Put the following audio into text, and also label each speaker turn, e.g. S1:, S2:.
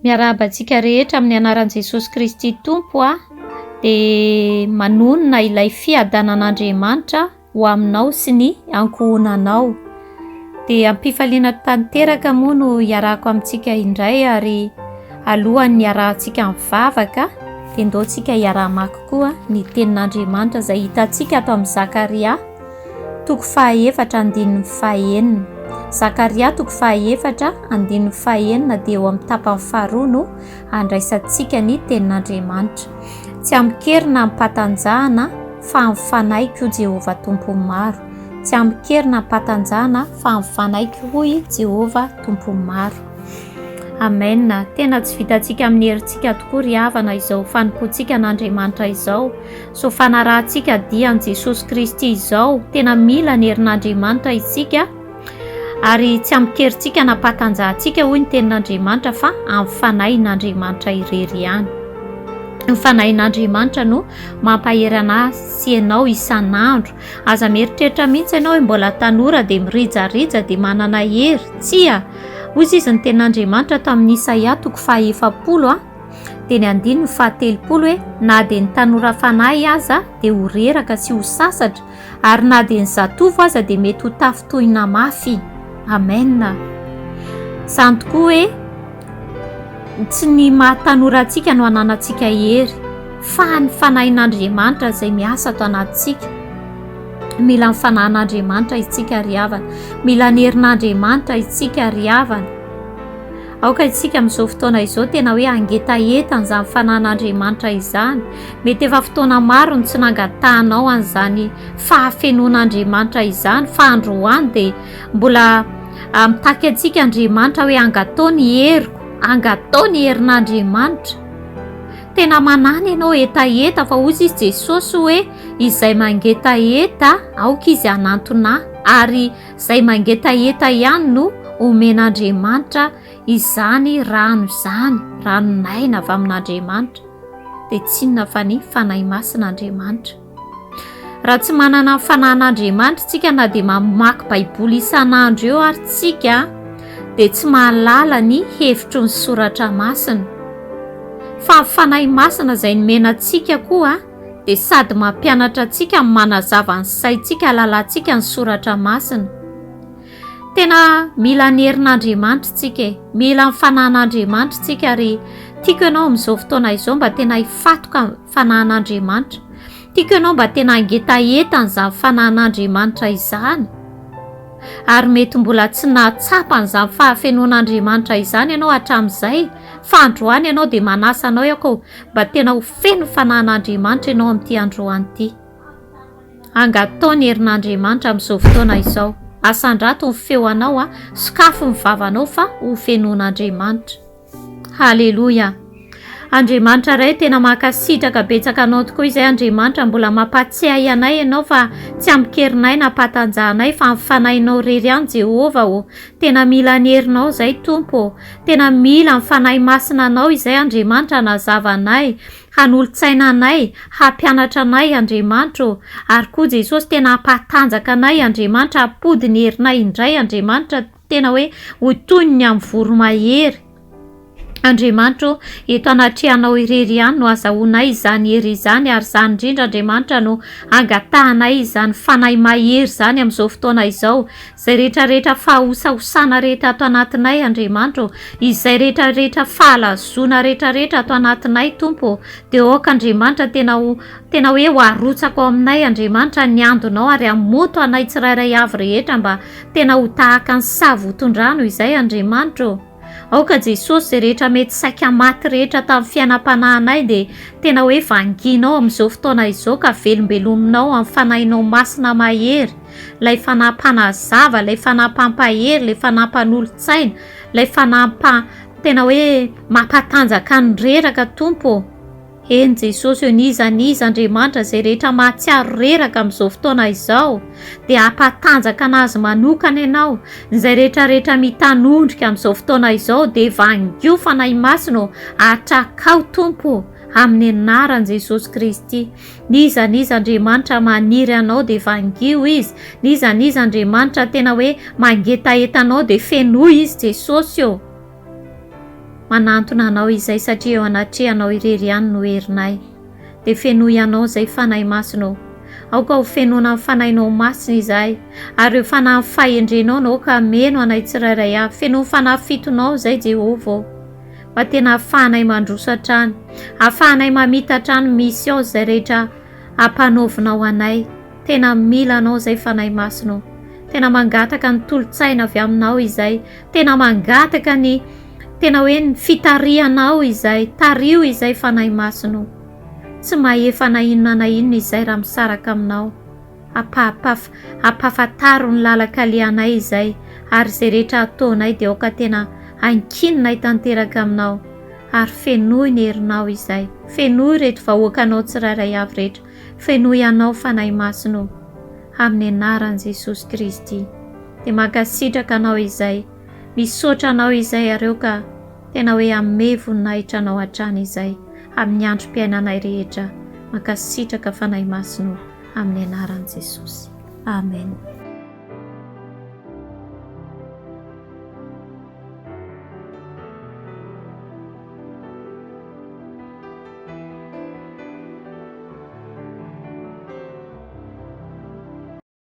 S1: Miarahaba antsika rehetra amin'ny anaran'i Jesosy Kristy Tompo aho dia manonona ilay fiadanan'Andriamanitra ho aminao sy ny ankohonanao. Dia am-pifaliana tanteraka moa no hiarahako amintsika indray ary alohan'ny hiarahantsika mivavaka dia ndao tsika hiaraha-mamaky koa ny tenin'Andriamanitra izay hitantsika ato amin'ny Zakaria toko fahaefatra andininy fahenina. Zakaria toko fahaefatra andininy fahenina dia eo amin'ny tapany faharoa no andraisantsika ny tenin'Andriamanitra. Tsy amin-kery na amim-patanjahana fa amin'ny fanahiko Jehovah Tompon'ny maro. Tsy amin-kery na am-patanjahana fa amin'ny fanahiko hoy Jehovah Tompon'ny maro. Amen. Tena tsy vitantsika amin'ny herintsika tokoa ry havana izao fanompoantsika an'Andriamanitra izao. Izao fanarahantsika dia an'i Jesosy Kristy izao. Tena mila ny herin'Andriamanitra isika ary tsy amin-kerintsika na am-patanjahantsika hoy ny tenin'Andriamanitra fa amin'ny fanahin'Andriamanitra irery ihany. Ny fanahin'Andriamanitra no mampahery anahy sy ianao isan'andro. Aza mieritreritra mihitsy ianao hoe mbola tanora dia mirijarija dia manana hery. Tsia! Hoy izy ny tenin'Andriamanitra tamin'i Isaia toko faha-40 a, dia ny andininy faha-30 hoe na dia ny tanora fanahy aza dia ho reraka sy ho sasatra ary na dia ny zatovo aza dia mety ho tafintohina mafy. Amen. Izany tokoa hoe tsy ny maha tanora antsika no ananantsika hery fa ny fanahin'Andriamanitra izay miasa ato anatintsika. Mila ny fanahin'Andriamanitra isika ry havana. Mila ny herin'Andriamanitra isika ry havana. Aoka isika amin'izao fotoana izao tena hoe hangetaheta an'izany fanahin'Andriamanitra izany. Mety efa fotoana maro no tsy nangatahanao an'izany fahafenoan'Andriamanitra izany fa androany dia mbola ah, mitaky antsika Andriamanitra hoe angatao ny heriko, angatao ny herin'Andriamanitra. Tena manana ianao hetaheta fa hoy izy Jesosy hoe izay mangetaheta aoka izy hanantona ahy ary izay mangetaheta ihany no omen'Andriamanitra izany rano izany, ranon'aina avy amin'Andriamanitra dia tsy inona fa ny Fanahy Masina Andriamanitra. Raha tsy manana ny fanahin'Andriamanitra tsika na dia mamaky Baiboly isan'andro eo ary tsika dia tsy mahalala ny hevitry ny soratra masina. Fa ny Fanahy Masina izay nomena antsika koa dia sady mampianatra antsika no manazava ny saintsika halalantsika ny soratra masina. Tena mila ny herin'Andriamanitra tsika e, mila ny fanahin'Andriamanitra tsika ary tiako ianao amin'izao fotoana izao mba tena hifatoka fanahin'Andriamanitra. Tiako ianao mba tena hangetaheta an'izany fanahin'Andriamanitra izany. Ary mety mbola tsy nahatsapa an'izany fahafenoan'Andriamanitra izany ianao hatramin'izay, fa androany ianao dia manasa anao aho mba tena ho feno fanahin'Andriamanitra ianao amin'ity androany ity. Angatao ny herin'Andriamanitra amin'izao fotoana izao. Asandrato ny feo anao, a, sokafy ny vavanao fa ho fenoan'Andriamanitra. Haleloia. Andriamanitra Ray tena mankasitraka betsaka anao tokoa izay Andriamanitra mbola mampatsiahy anay ianao fa tsy amin-kerinay na am-patanjahanay fa amin'ny fanahinao irery ihany Jehovah ô. Tena mila ny herinao izay Tompo ô. Tena mila ny Fanahy Masina anao izay Andriamanitra hanazava anay, hanolo-tsaina anay, hampianatra anay Andriamanitra ô. Ary koa Jesosy tena hampatanjaka anay Andriamanitra, hampody ny herinay indray Andriamanitra tena hoe ho toy ny amin'ny voromahery. Andriamanitra ô, eto anatrehanao irery ihany no azahoanay izany hery izany ary izany indrindra Andriamanitra no angatahanay izany fanahy mahery izany amin'izao fotoana izao. Izay rehetra rehetra fahosahosana rehetra ato anatinay Andriamanitra ô, izay rehetra rehetra fahalazoana rehetra rehetra ato anatinay Tompo ô, dia aoka Andriamanitra tena ho tena hoe ho arotsaka ao aminay Andriamanitra ny andonao ary hamoto anay tsirairay avy rehetra mba tena ho tahaka ny savotondrano izay Andriamanitra ô. Aoka Jesosy izay rehetra mety saika maty rehetra tamin'ny fiainam-panahinay dia tena hoe vangianao amin'izao fotoana izao ka velombelominao amin'ny fanahinao masina mahery, ilay fanahy mpanazava, ilay fanahy mpampahery, ilay fanahy mpanolotsaina, ilay fanahy mpa tena hoe mampatanjaka ny reraka Tompo ô. Eny Jesosy ô, n'iza n'iza Andriamanitra izay rehetra mahatsiaro reraka amin'izao fotoana izao dia hampatanjaka anazy manokana Ianao, izay rehetra rehetra mitanondrika amin'izao fotoana izao dia vangio Fanahy Masina ô, atrakao Tompo ô, amin'ny anaran'i Jesosy Kristy. N'iza n'iza Andriamanitra maniry Anao dia vangio izy, n'iza n'iza Andriamanitra tena hoe mangetaheta Anao dia fenoy izy Jesosy ô. Manantona Anao izay satria eo anatrehanao irery ihany no herinay. Dia fenoy Anao izay Fanahy Masina ô. Aoka ho fenoina amin'ny Fanahinao Masina izahay, ary ireo Fanahin'ny fahendrenao no aoka hameno anay tsirairay avy. Fenoy Fanahy fitonao izay Jehovah ô. Mba tena ahafahanay mandroso hatrany, ahafahanay mamita hatrany mission izay rehetra ampanaovinao anay. Tena mila Anao izay Fanahy Masina ô. Tena mangataka ny tolo-tsaina avy aminao izay. Tena mangataka ny tena hoe ny fitarihanao izay. Tariho izay Fanahy Masina ô. Tsy mahefa na inona na inona izay raha misaraka aminao. Ampahapaf, ampahafantaro ny lalan-kalehanay izay ary izay rehetra ataonay dia aoka tena ankininay tanteraka aminao ary fenoy ny herinao izay. Fenoy ireto vahoakanao tsirairay avy rehetra. Fenoy anao Fanahy Masina o. Amin'ny anaran'i Jesosy Kristy. Dia mankasitraka anao izay. Misaotra anao izay areo ka tena hoe hanome voninahitra anao hatrany izay amin'ny androm-piainanay rehetra. Mankasitraka Fanahy Masina o. Amin'ny anaran'i Jesosy. Amen.